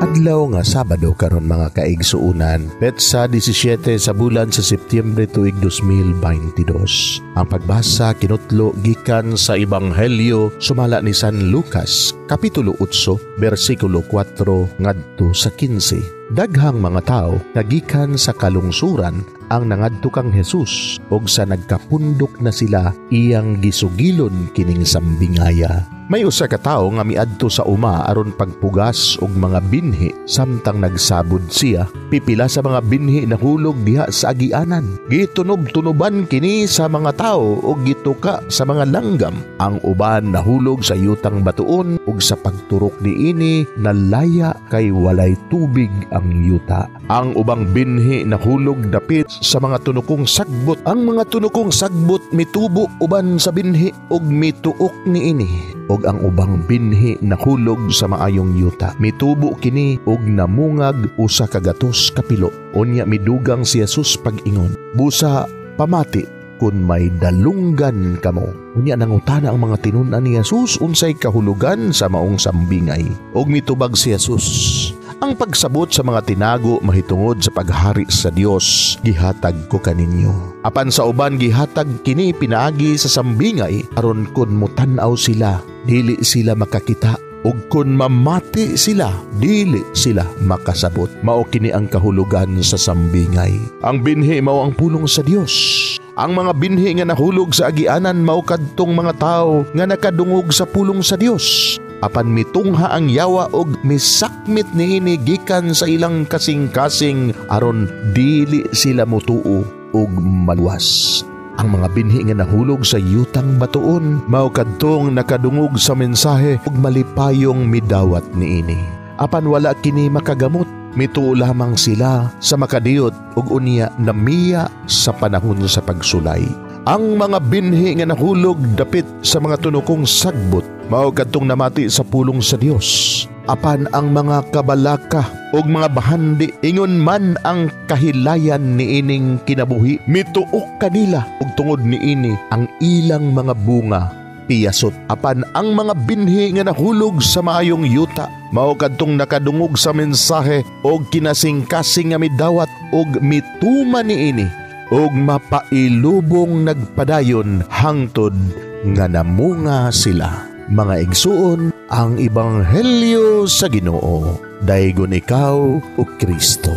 Adlaw nga Sabado karon, mga kaigsuunan, petsa 17 sa bulan sa Setyembre, tuig 2022. Ang pagbasa kinutlo gikan sa Ebanghelyo sumala ni San Lucas, Kapitulo 8, bersikulo 4 ngadto sa 15. Daghang mga tao nga gikan sa kalungsuran ang nangadto kang Jesus, ug sa nagkapundok na sila, iyang gisugilon kining sambingaya. May usa ka tawo nga miadto sa uma aron pagpugas og mga binhi. Samtang nagsabod siya, pipila sa mga binhi nahulog diha sa agianan. Gitunob-tunoban kini sa mga tawo ug gituka sa mga langgam. Ang uban nahulog sa yutang batuon, ug sa pagturok niini nalaya kay walay tubig ang yuta. Ang ubang binhi nahulog dapit sa mga tunukong sagbot. Ang mga tunukong sagbot mitubo uban sa binhi ug mituok niini. Ug ang ubang binhi nahulog sa maayong yuta. Mitubo kini ug namungag 100 kapilo. Unya midugang si Jesus pag-ingon, "Busa pamati kung may dalunggan kamo." Unya nangutana ang mga tinun-an ni Jesus unsay kahulugan sa maong sambingay. Ug mitubag si Jesus, "Ang pagsabot sa mga tinago mahitungod sa paghari sa Dios gihatag ko kaninyo. Apan sa uban gihatag kini pinaagi sa sambingay, aron kun mutan-aw sila, dili sila makakita, ug kun mamati sila, dili sila makasabot." Mao kini ang kahulugan sa sambingay. Ang binhi mao ang pulong sa Dios. Ang mga binhi nga nahulog sa agianan mao kadtong mga tawo nga nakadungog sa pulong sa Dios. Apan mitungha ang yawa og misakmit niini gikan sa ilang kasing-kasing aron dili sila mutuo ug maluwas. Ang mga binhi nga nahulog sa yutang batuon mao kadtong nakadungog sa mensahe ug malipayong midawat niini. Apan wala kini makagamot, mituo lamang sila sa makadiyot ug unya namiya sa panahon sa pagsulay. Ang mga binhi nga nahulog dapit sa mga tunukong sagbot mao kadtong namati sa pulong sa Dios. Apan ang mga kabalaka ug mga bahandi, ingon man ang kahilayan niining kinabuhi, mituok kanila, ug tungod niini ang ilang mga bunga piyasot. Apan ang mga binhi nga nahulog sa maayong yuta mao kadtong nakadungog sa mensahe og kinasingkasing nga midawat ug mituman niini ug mapailubong nagpadayon hangtod nga namunga sila. Mga igsuon, ang Ebanghelyo sa Ginoo. Daygon ikaw, o Kristo.